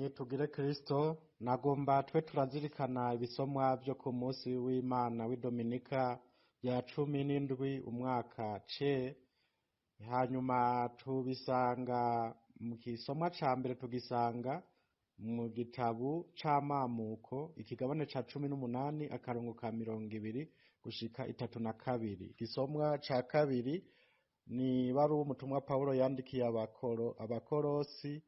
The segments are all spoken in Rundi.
Bavukanyi tugire Kristo, nagomba twe turazirikana ibisomwa vyo ku munsi w'Imana w'idominika ya 17 umwaka C, hanyuma tubisanga mu kisomwa ca mbere, tugisanga mu gitabu c'amamuko, ikigabane ca 18, akarongo ka 20 gushika 32. Igisomwa ca kabiri ni baruwa umutumwa Pawulo yandikiye abakorosi,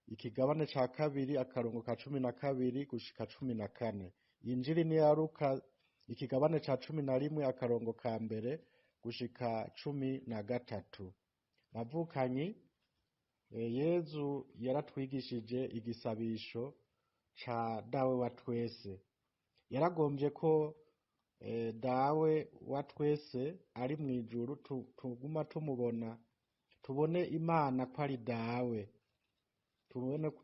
ikigabane ca kabiri, akarongo ka 12 gushika 14. Injili ni ya Luka, ikigabane ca 11, akarongo ka mbere gushika 13. Bavukanyi, Yezu yaratwigishije igisabisho ca Dawe wa twese. Yaragomvye ko Dawe wa twese ari mw'ijuru tuguma tumubona, tubone Imana ko ari Dawe,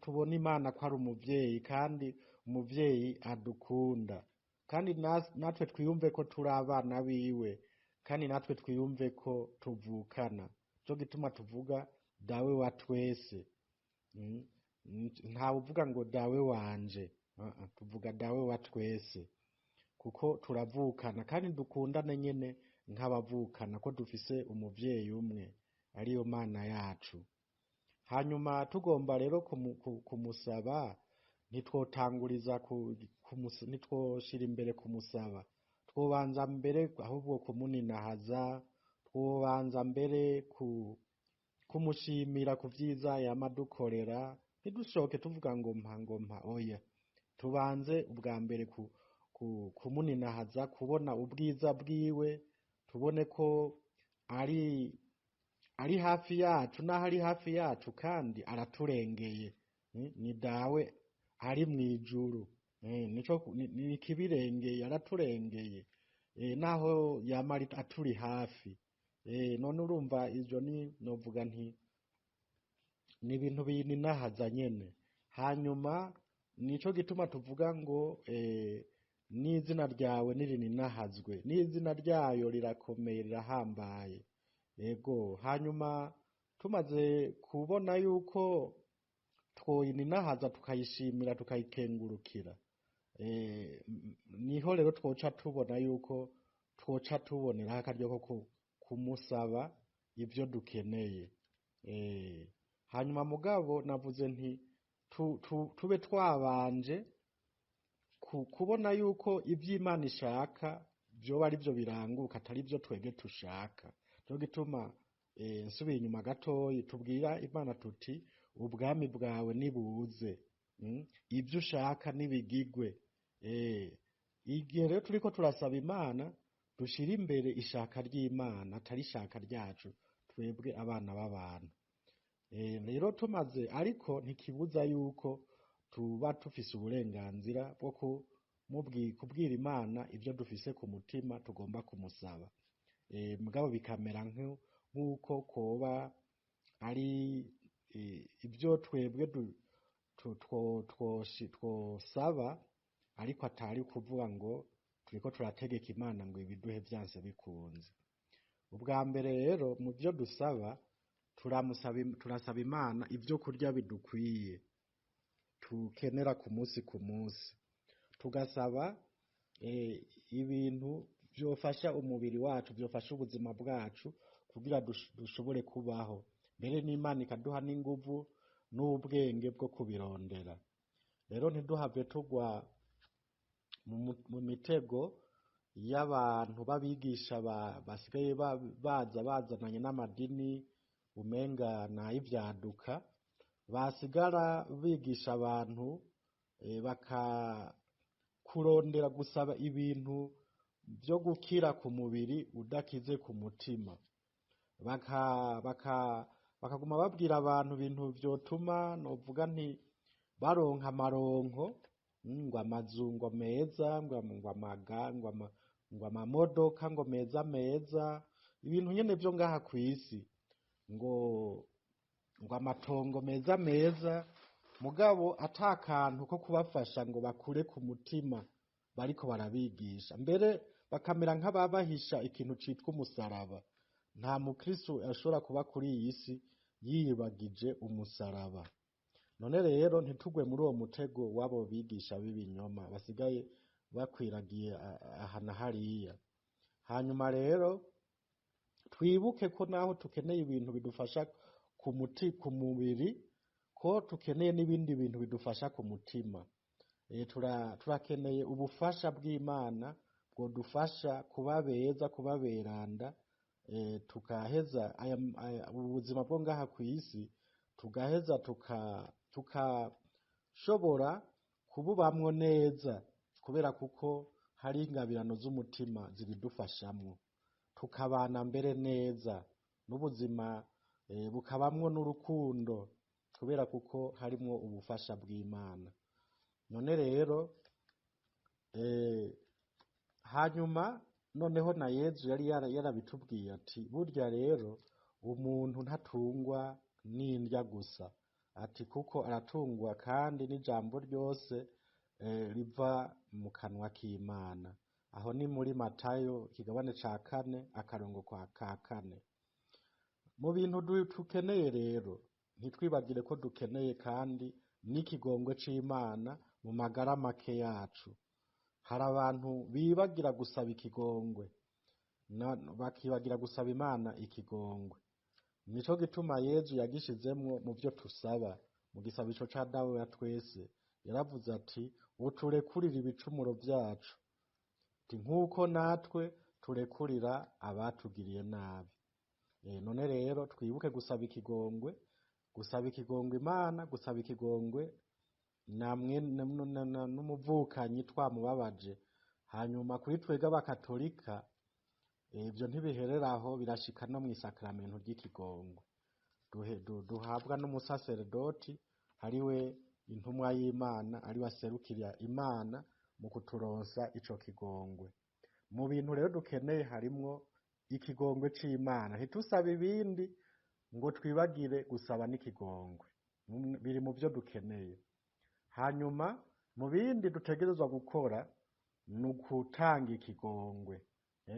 tubone Imana ko ari umuvyeyi, kandi umuvyeyi adukunda, kandi natwe twiyumve ko turi abana biwe, kandi natwe twiyumve ko tuvukana. Nico gituma tuvuga Dawe wa twese. Ntawuvuga ngo Dawe wanje, tuvuga Dawe wa twese, kuko turavukana kandi dukundane nyene nk'abavukana, ko dufise umuvyeyi umwe ariyo Mana yacu. Hanyuma tugomba rero kumusaba, ntitwotanguriza, ntitwoshira imbere kumusaba, twobanza mbere ahubwo kumuninahaza, twobanza mbere kumushimira ku vyiza yama adukorera. Ntidushoke tuvuga ngo mpa, ngo mpa, oya, tubanze ubwa mbere kumuninahaza, kubona ubwiza bwiwe, tubone ko ari hafi yacu, naho ari hafi yacu kandi araturengeye. Ni Dawe ari mw'ijuru, nico ni ikibirengeye, araturengeye, naho yama aturi hafi. None urumva ivyo ni novuga nti ni ibintu bininahaza nyene. Hanyuma nico gituma tuvuga ngo n'izina ryawe nirininahazwe, n'izina ryayo rirakomeye, rirahambaye. Ego, hanyuma tumaze kubona yuko twoyininahaza, tukayishimira, tukayikengurukira, niho rero twoca tubona yuko twoca tuboneraho akaryo ko kumusaba ivyo dukeneye. Hanyuma mugabo navuze nti tube twabanje kubona yuko ivy'Imana ishaka vyoba ari vyo biranguka, atari vyo twebwe tushaka. Nico gituma nsubiye inyuma gatoyi, tubwira Imana tuti ubwami bwawe nibuze, ivyo ushaka nibigigwe. Igihe rero turiko turasaba Imana, dushira imbere ishaka ry'Imana, atari ishaka ryacu twebwe abana b'abantu. Rero tumaze, ariko ntikibuza yuko tuba tufise uburenganzira bwo kubwira Imana ivyo dufise ku mutima tugomba kumusaba. Mugabo bikamera nk'uko koba ari ivyo twebwe twosaba, ariko atari kuvuga ngo turiko turategeka Imana ngo ibiduhe vyanse bikunze. Ubwa mbere rero mu vyo dusaba, turasaba Imana ivyo kurya bidukwiye tukenera ku munsi ku munsi, tugasaba ibintu vyofasha umubiri wacu, vyofasha ubuzima bwacu kugira dushobore kubaho, mbere n'Imana ikaduha n'inguvu n'ubwenge bwo kubirondera. Rero ntiduhave tugwa mu mitego y'abantu b'abigisha basigaye baza bazananye n'amadini umenga nay'ivyaduka, basigara bigisha abantu bakakurondera gusaba ibintu vyo gukira ku mubiri udakize ku mutima, bakaguma babwira abantu ibintu vyotuma, novuga nti, baronka amaronko, ngo amazu ngo meza, ngo amaga, ngo amamodoka ngo meza meza, ibintu nyene vyo ngaha kw'isi, ngo amatongo meza meza, mugabo ata kantu ko kubafasha ngo bakure ku mutima bariko barabigisha, mbere bakamera nk'ababahisha ikintu citwa umusaraba. Nta mukristo ashobora kuba kuri iyi si yiyibagije umusaraba. None rero ntitugwe muri uwo mutego w'abo bigisha b'ibinyoma basigaye bakwiragiye aha na hariya. Hanyuma rero twibuke ko naho tukeneye ibintu bidufasha ku mubiri, ko tukeneye n'ibindi bintu bidufasha ku mutima. Turakeneye ubufasha bw'Imana bwodufasha kuba beza, kuba beranda, tukaheza ubuzima bwo ngaha kw'isi, tugaheza tukashobora kububamwo neza, kubera kuko hari ingabirano z'umutima zibidufashamwo, tukabana mbere neza n'ubuzima, bukabamwo n'urukundo, kubera kuko harimwo ubufasha bw'Imana. None rero hanyuma noneho na Yezu yari yarabitubwiye ati burya rero umuntu ntatungwa n'indya gusa, ati kuko aratungwa kandi n'ijambo ryose riva mu kanwa k'Imana. Aho ni muri Matayo ikigabane ca 4 akarongo ka 4. Mu bintu dukeneye rero ntitwibagire ko dukeneye kandi n'ikigongwe c'Imana mu magara make yacu. Hari abantu bibagira gusaba ikigongwe, bakibagira gusaba Imana ikigongwe. Nico gituma Yezu yagishizemwo mu vyo tusaba mu gisabisho ca Dawe wa twese. Yaravuze ati uturekurire ibicumuro vyacu, ati nk'uko natwe turekurira abatugiriye nabi. None rero twibuke gusaba ikigongwe, gusaba ikigongwe Imana, gusaba ikigongwe namwe n'umuvukanyi twamubabaje. Hanyuma kuri twebwe abakatolika ibyo ntibihereraho, birashika no mw'isakramento ry'ikigongwe duhabwa n'umusaseredoti, ariwe intumwa y'Imana, ariwe aserukira Imana mu kuturonsa ico kigongwe. Mu bintu rero dukeneye harimwo ikigongwe c'Imana. Ntitusabe ibindi ngo twibagire gusaba n'ikigongwe, biri mu vyo dukeneye. Hanyuma mu bindi dutegerezwa gukora ni ukutanga ikigongwe,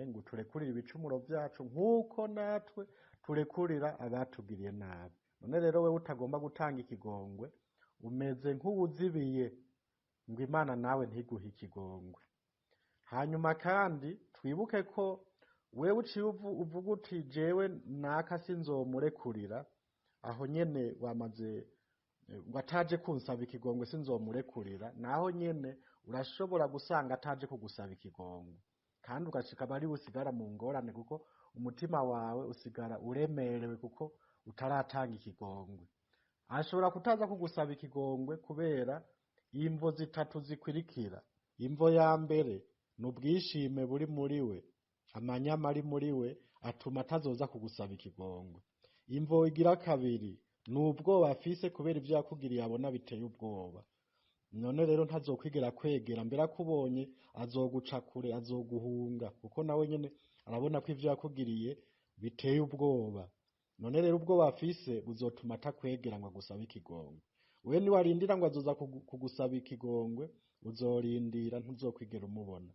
ngo turekurire ibicumuro vyacu nk'uko natwe turekurira abatugiriye nabi. None rero wewe utagomba gutanga ikigongwe umeze nk'uwuzibiye ngo Imana nawe ntiguhe ikigongwe. Hanyuma kandi twibuke ko wewe uciye uvuga uti jewe naka sinzomurekurira, aho nyene wamaze ngo ataje kunsaba ikigongwe sinzomurekurira, naho nyene urashobora gusanga ataje kugusaba ikigongwe, kandi ugashika bari usigara mu ngorane, kuko umutima wawe usigara uremerewe kuko utaratanga ikigongwe. Ashobora kutaza kugusaba ikigongwe kubera imvo zitatu zikwirikira. Imvo ya mbere ni ubwishime buri muri we, amanyama ari muri we atuma atazoza kugusaba ikigongwe. Imvo igira kabiri ni ubwoba afise kubera ivyo yakugiriye abona biteye ubwoba. None rero ntazokwigera kwegera, mbere akubonye azoguca kure, azoguhunga, kuko nawe nyene arabona ko ivyo yakugiriye biteye ubwoba. None rero ubwoba afise buzotuma atakwegera ngo agusabe ikigongwe. Wewe niwarindira ngo azoza kugusaba ikigongwe, uzorindira ntuzokwigera umubona.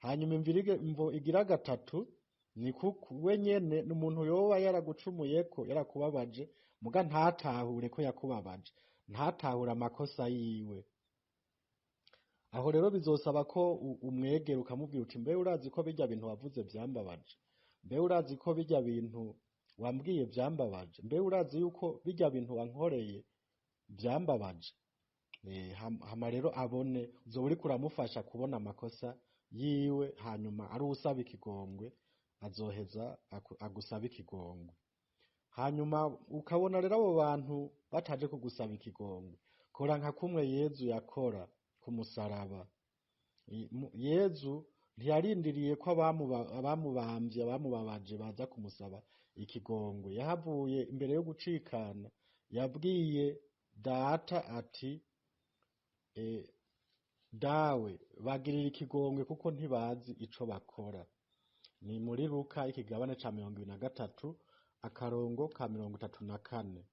Hanyuma imvo igira gatatu ni kuko we nyene n'umuntu yoba yaragucumuyeko, yarakubabaje, muga ntatahure ko yakubabaje, ntatahure amakosa yiwe. Aho rero bizosaba ko umwegera ukamubwira uti mbe urazi ko bijya bintu wavuze vyambabaje, mbe urazi ko bijya bintu wambwiye vyambabaje, mbe urazi yuko bijya bintu wankoreye vyambabaje. Hama rero abone, uzoba uriko uramufasha kubona amakosa yiwe, hanyuma ari uwusaba ikigongwe azoheza agusaba ikigongwe. Hanyuma ukabona rero abo bantu bataje kugusaba ikigongwe, kora nka kumwe Yezu yakora ku musaraba. Yezu ntiyarindiriye ko abamubamvye, abamubabaje baza kumusaba ikigongwe. Yahavuye imbere yo gucikana, yabwiye Data ati Dawe bagirira ikigongwe kuko ntibazi ico bakora. Ni muri Luka ikigabane ca 23 akarongo ka 34.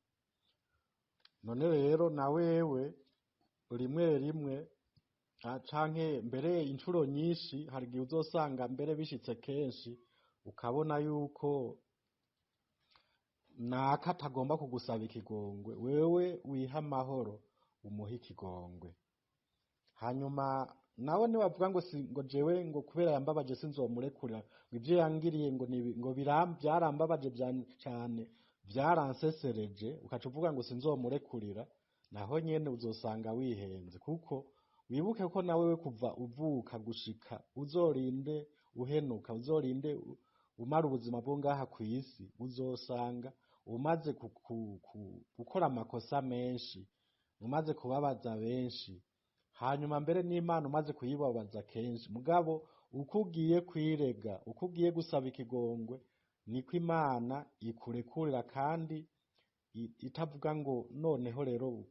None rero na wewe rimwe rimwe canke mbere incuro nyinshi, hari igihe uzosanga mbere bishitse kenshi ukabona yuko naka atagomba kugusaba ikigongwe, wewe wiha amahoro, umuhe ikigongwe. Hanyuma nawe niwavuga ngo si, ngo jewe ngo kubera yambabaje sinzomurekurira, ngo ivyo yangiriye ngo ni, ngo byarambabaje cane, byaransesereje, ukaca uvuga ngo sinzomurekurira, naho nyene uzosanga wihenze. Kuko wibuke ko nawe we kuva uvuka gushika uzorinde uhenuka, uzorinde umara ubuzima bwo ngaha kw'isi, uzosanga umaze gukora amakosa menshi, umaze kubabaza benshi, hanyuma mbere n'Imana umaze kuyibabaza kenshi. Mugabo uko ugiye kwirega, uko ugiye gusaba ikigongwe, niko Imana ikurekurira, kandi itavuga ngo noneho rero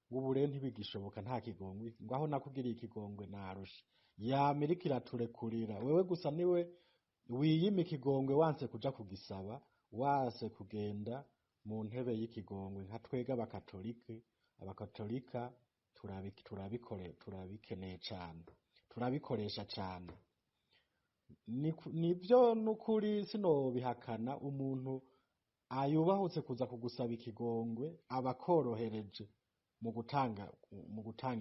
ubu rero ntibigishoboka, nta kigongwe, ngo aho nakugiriye ikigongwe narushe. Yama iriko iraturekurira. Wewe gusa niwe wiyima ikigongwe, wanse kuja kugisaba, wanse kugenda mu ntebe y'ikigongwe. Nka twebwe abakatolika turabikeneye cane, turabikoresha cane. Nivyo nukuri sinobihakana, umuntu ayubahutse kuza kugusaba ikigongwe aba akorohereje mu gutanga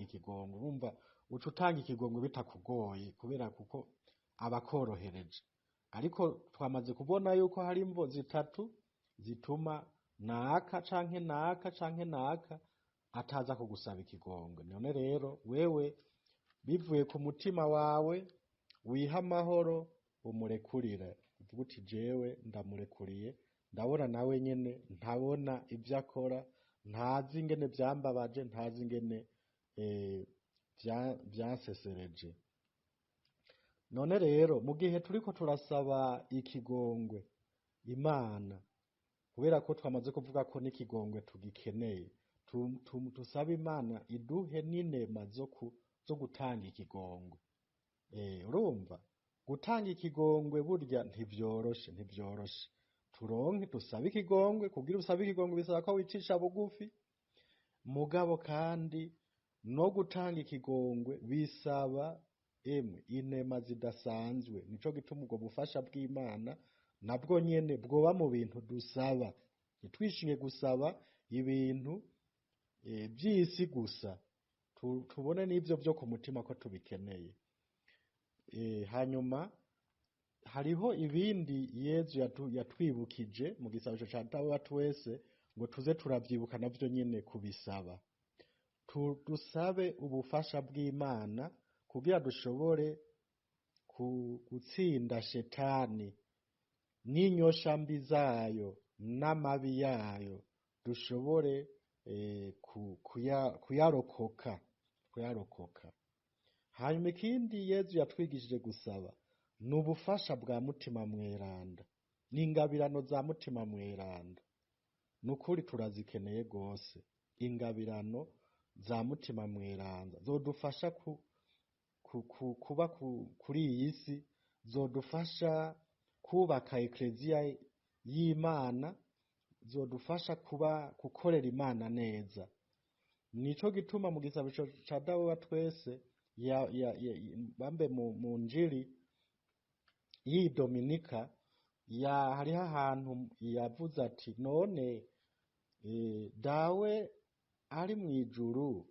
ikigongwe. Urumva uca utanga ikigongwe bitakugoye, kubera kuko aba akorohereje. Ariko twamaze kubona yuko hari imvo zitatu zituma naka canke naka canke naka ataza kugusaba ikigongwe. None rero wewe bivuye ku mutima wawe, wiha amahoro, umurekurire, uvuge uti jewe ndamurekuriye, ndabona nawe nyene ntabona ivyo akora, ntazi ingene vyambabaje, ntazi ingene vyansesereje. None rero mu gihe turiko turasaba ikigongwe Imana, kubera ko twamaze kuvuga ko n'ikigongwe tugikeneye, tusabe Imana iduhe n'inema zo gutanga ikigongwe. Urumva gutanga ikigongwe burya ntivyoroshe, ntivyoroshe. Turonke dusabe ikigongwe, kugira usabe ikigongwe bisaba ko wicisha bugufi, mugabo kandi no gutanga ikigongwe bisaba emwe inema zidasanzwe. Nico gituma ubwo bufasha bw'Imana nabwo nyene bwoba mu bintu dusaba. Ntitwishinge gusaba ibintu vy'isi gusa, tubone n'ivyo vyo ku mutima ko tubikeneye. Hanyuma hariho ibindi Yezu yatwibukije mu gisabisho ca Dawe wa twese, ngo tuze turavyibuka navyo nyene kubisaba. Dusabe ubufasha bw'Imana kugira dushobore gutsinda shetani n'inyosha mbi zayo n'amabi yayo, dushobore kuyarokoka. Hanyuma ikindi Yezu yatwigishije gusaba ni ubufasha bwa Mutima Mweranda, n'ingabirano za Mutima Mweranda. Nukuri turazikeneye gose, ingabirano za Mutima Mweranda zodufasha kuba kuri iyi si, zodufasha kubaka ekleziya y'Imana, zodufasha gukorera Imana neza. Nico gituma mu gisabisho ca Dawe wa twese bambe mu njiri y'iyi Dominika, hariho ahantu yavuze ati none Dawe ari mw'ijuru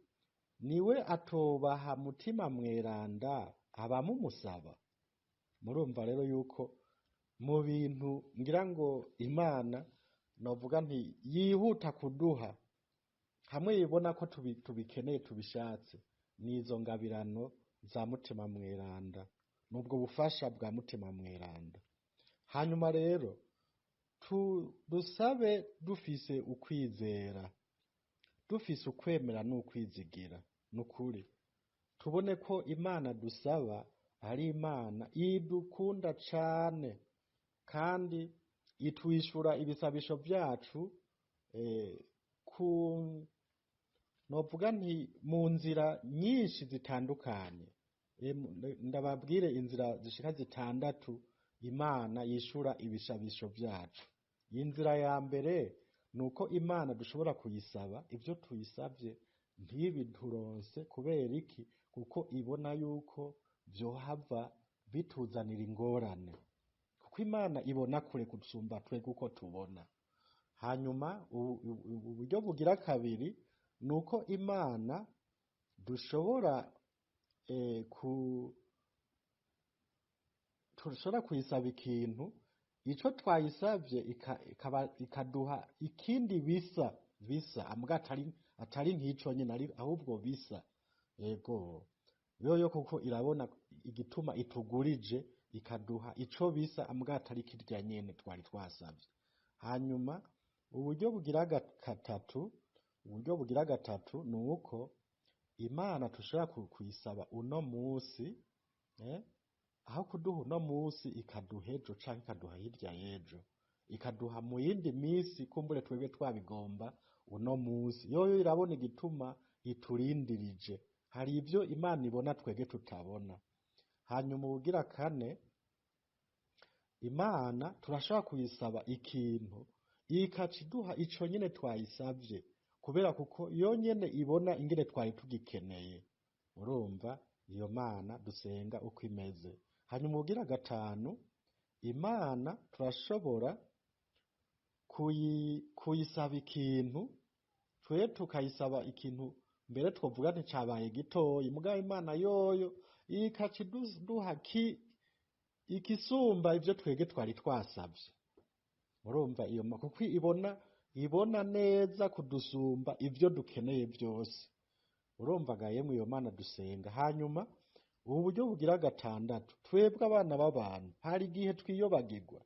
niwe atobaha Mutima Mweranda abamumusaba. Murumva rero yuko mu bintu ngira ngo Imana novuga nti yihuta kuduha hamwe yibona ko tubikeneye tubishatse, nizo ngabirano za Mutima Mweranda, nubwo bufasha bwa Mutima Mweranda. Hanyuma rero dusabe dufise ukwizera, dufise ukwemera n'ukwizigira. Nukuri tubone ko Imana dusaba ari Imana idukunda cane, kandi itwishura ibisabisho vyacu ku novuga nti mu nzira nyinshi zitandukanye. Ndababwire inzira zishika zitandatu Imana yishura ibisabisho vyacu. Inzira ya mbere nuko Imana dushobora kuyisaba ivyo tuyisavye ntibituronse. Kubera iki? Kuko ibona yuko vyohava bituzanira ingorane, kuko Imana ibona kure gusumba twe kuko tubona. Hanyuma uburyo bugira kabiri ni uko Imana dushobora dushobora kuyisaba ikintu, ico twayisavye ikaduha ikindi bisa ambwa atari nk'ico nyene, ahubwo bisa. Yego, yoyo kuko irabona igituma itugurije ikaduha ico bisa ambwa atari kirya nyene twari twasavye. Hanyuma uburyo bugira gatatu ni uko Imana tushobora kuyisaba uno musi, aho kuduha uno musi ikaduha ejo canke ikaduha hirya y'ejo, ikaduha mu yindi misi kumbure twebwe twabigomba uno musi. Yoyo irabona igituma iturindirije, hari ivyo Imana ibona twebwe tutabona. Hanyuma ubugira kane, Imana turashobora kuyisaba ikintu ikaca iduha ico nyene twayisavye, kubera kuko yo nyene ibona ingene twari tugikeneye. Urumva iyo Mana dusenga uko imeze. Hanyuma ubugira gatanu, Imana turashobora kuyisaba ikintu, twe tukayisaba ikintu mbere twovuga nticabaye gitoyi, mugabo Imana yoyo ikaca iduha ikisumba ivyo twebwe twari twasavye. Urumva iyo kuko ibona neza kudusumba ivyo dukeneye byose. Urumva ga yemwe iyo Mana dusenga. Hanyuma ubu buryo bugira gatandatu, twebwe abana b'abantu hari igihe twiyobagirwa,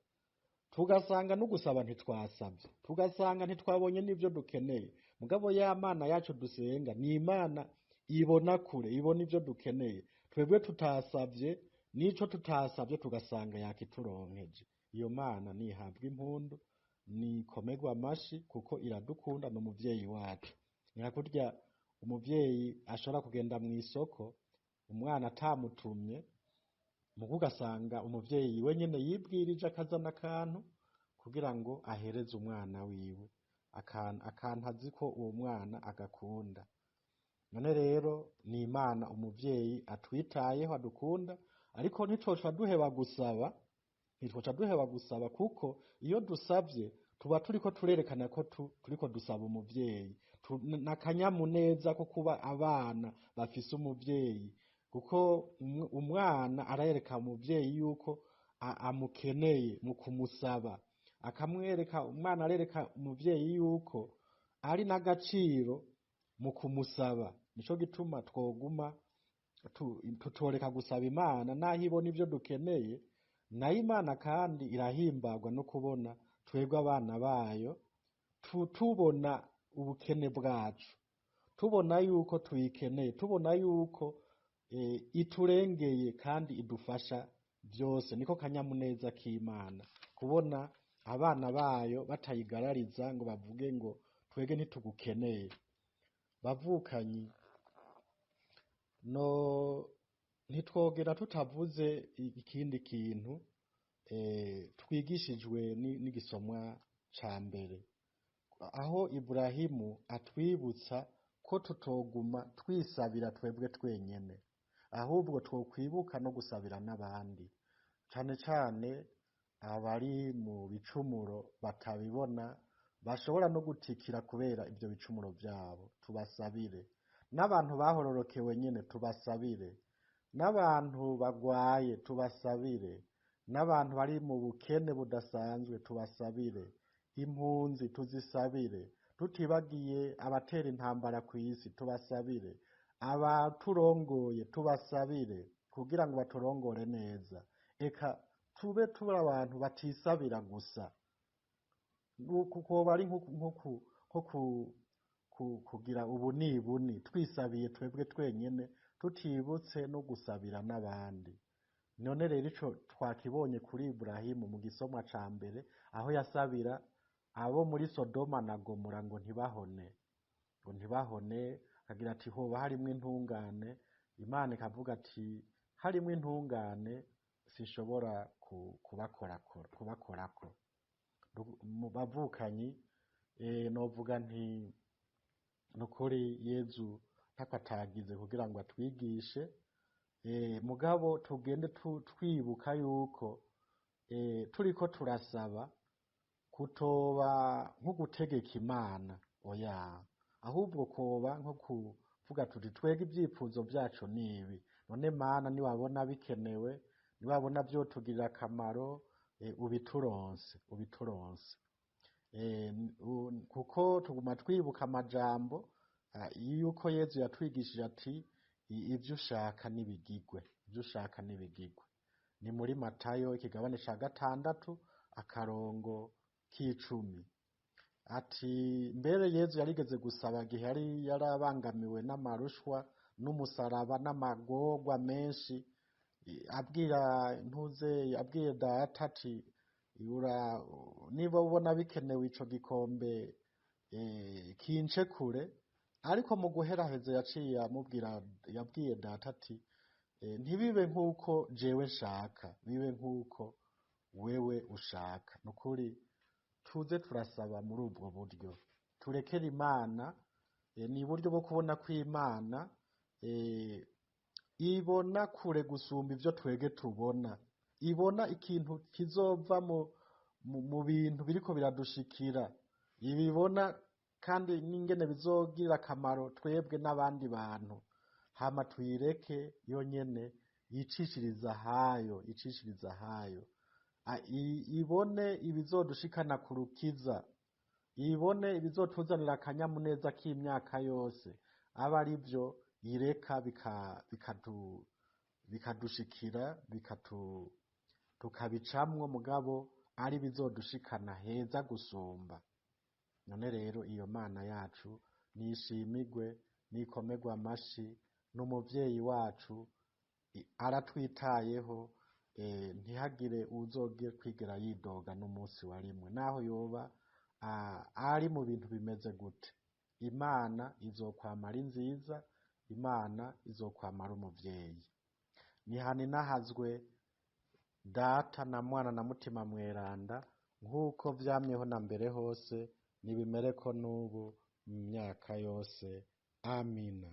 tugasanga no gusaba ntitwasavye, tugasanga ntitwabonye n'ivyo dukeneye. Mugabo ya Mana yacu dusenga ni Imana ibona kure, ibona ivyo dukeneye, twebwe tutasavye n'ico tutasavye tugasanga yakituronkeje. Iyo Mana nihabwa impundu, nikomerwa amashi, kuko iradukunda, ni umuvyeyi wacu. Ni nka kurya umuvyeyi ashobora kugenda mw'isoko umwana atamutumye, mugo ugasanga umuvyeyi we nyene yibwirije akazana akantu kugira ngo ahereze umwana wiwe, akantu azi ko uwo mwana agakunda. None rero ni Imana umuvyeyi atwitayeho, adukunda, ariko ntitwoca duheba gusaba, ntitwoca duheba gusaba, kuko iyo dusavye tuba turiko turerekana ko turiko dusaba umuvyeyi. N'akanyamuneza ko kuba abana bafise umuvyeyi, kuko umwana arereka umuvyeyi yuko amukeneye mu kumusaba, akamwereka, umwana arereka umuvyeyi yuko ari n'agaciro mu kumusaba. Nico gituma twoguma tutoreka gusaba Imana naho ibona ivyo dukeneye. Nayo Imana kandi irahimbagwa no kubona twebwe abana bayo tubona ubukene bwacu, tubona yuko tuyikeneye, tubona yuko iturengeye kandi idufasha byose. Niko kanyamuneza k'Imana, kubona abana bayo batayigarariza ngo bavuge ngo twebwe ntitugukeneye. Bavukanyi, no ntitwogera tutavuze ikindi kintu twigishijwe n'igisomwa ca mbere, aho Iburahimu atwibutsa ko tutoguma twisabira twebwe twenyene, ahubwo twokwibuka no gusabira n'abandi, cane cane abari mu bicumuro batabibona, bashobora no gutikira kubera ivyo bicumuro vyabo. Tubasabire n'abantu bahororokewe nyene, tubasabire n'abantu bagwaye, tubasabire n'abantu bari mu bukene budasanzwe, tubasabire impunzi, tuzisabire, tutibagiye abatera intambara kw'isi, tubasabire abaturongoye, tubasabire kugira ngo baturongore neza. Eka tube turi abantu batisabira gusa, kuko bari nko kugira ubunibuni, twisabiye twebwe twenyene tutibutse no gusabira n'abandi. None rero ico twakibonye kuri Iburahimu mu gisomwa ca mbere, aho yasabira abo muri Sodoma na Gomora ngo ntibahone, akagira ati hoba harimwo intungane. Imana ikavuga ati harimwo intungane sinshobora kubakorako. Mu bavukanyi, novuga nti nukuri Yezu ntako atagize kugira ngo atwigishe, mugabo tugende twibuka yuko turiko turasaba kutoba nko gutegeka Imana, oya. Ahubwo koba nko kuvuga tuti twega ibyifuzo byacu nibi, none Mana niwabona bikenewe, niwabona vyotugirira akamaro, ubituronse, ubituronse. Kuko tuguma twibuka amajambo yuko Yezu yatwigishije ati ivyo ushaka nibigigwe, ivyo ushaka nibigigwe. Ni muri Matayo ikigabane ca 6 akarongo k'icumi. Ati mbere Yezu yarigeze gusaba igihe yari yarabangamiwe n'amarushwa n'umusaraba n'amagorwa menshi, abwira ntuze, abwiye Data ati niba ubona bikenewe ico gikombe kince kure. Ariko mu guheraheza yaciye amubwira, yabwiye Data ati ntibibe nk'uko jewe nshaka, bibe nk'uko wewe ushaka. Nukuri tuze turasaba muri ubwo buryo, turekere Imana. Ni uburyo bwo kubona ko Imana ibona kure gusumba ivyo twege tubona, ibona ikintu kizova mu bintu biriko biradushikira, ibibona kandi n'ingene bizogirira akamaro twebwe n'abandi bantu. Hama tuyireke yonyene yicishiriza hayo, yicishiriza hayo, ibone ibizodushikana ku rukiza, ibone ibizotuzanira akanyamuneza k'imyaka yose, aba ari byo ireka bikadushikira, tukabicamwo, mugabo ari bizodushikana heza gusumba. None rero iyo Mana yacu nishimigwe, nikomerwe amashi, n'umuvyeyi wacu aratwitayeho, ntihagire uzogira kwigera yidoga n'umunsi wa rimwe, naho yoba ari mu bintu bimeze gute. Imana izokwama ari nziza, Imana izokwama ari umuvyeyi. Nihaninahazwe Data na Mwana na Mutima Mweranda, nk'uko vyamyeho na mbere hose, nibimereko n'ubu mu myaka yose. Amina.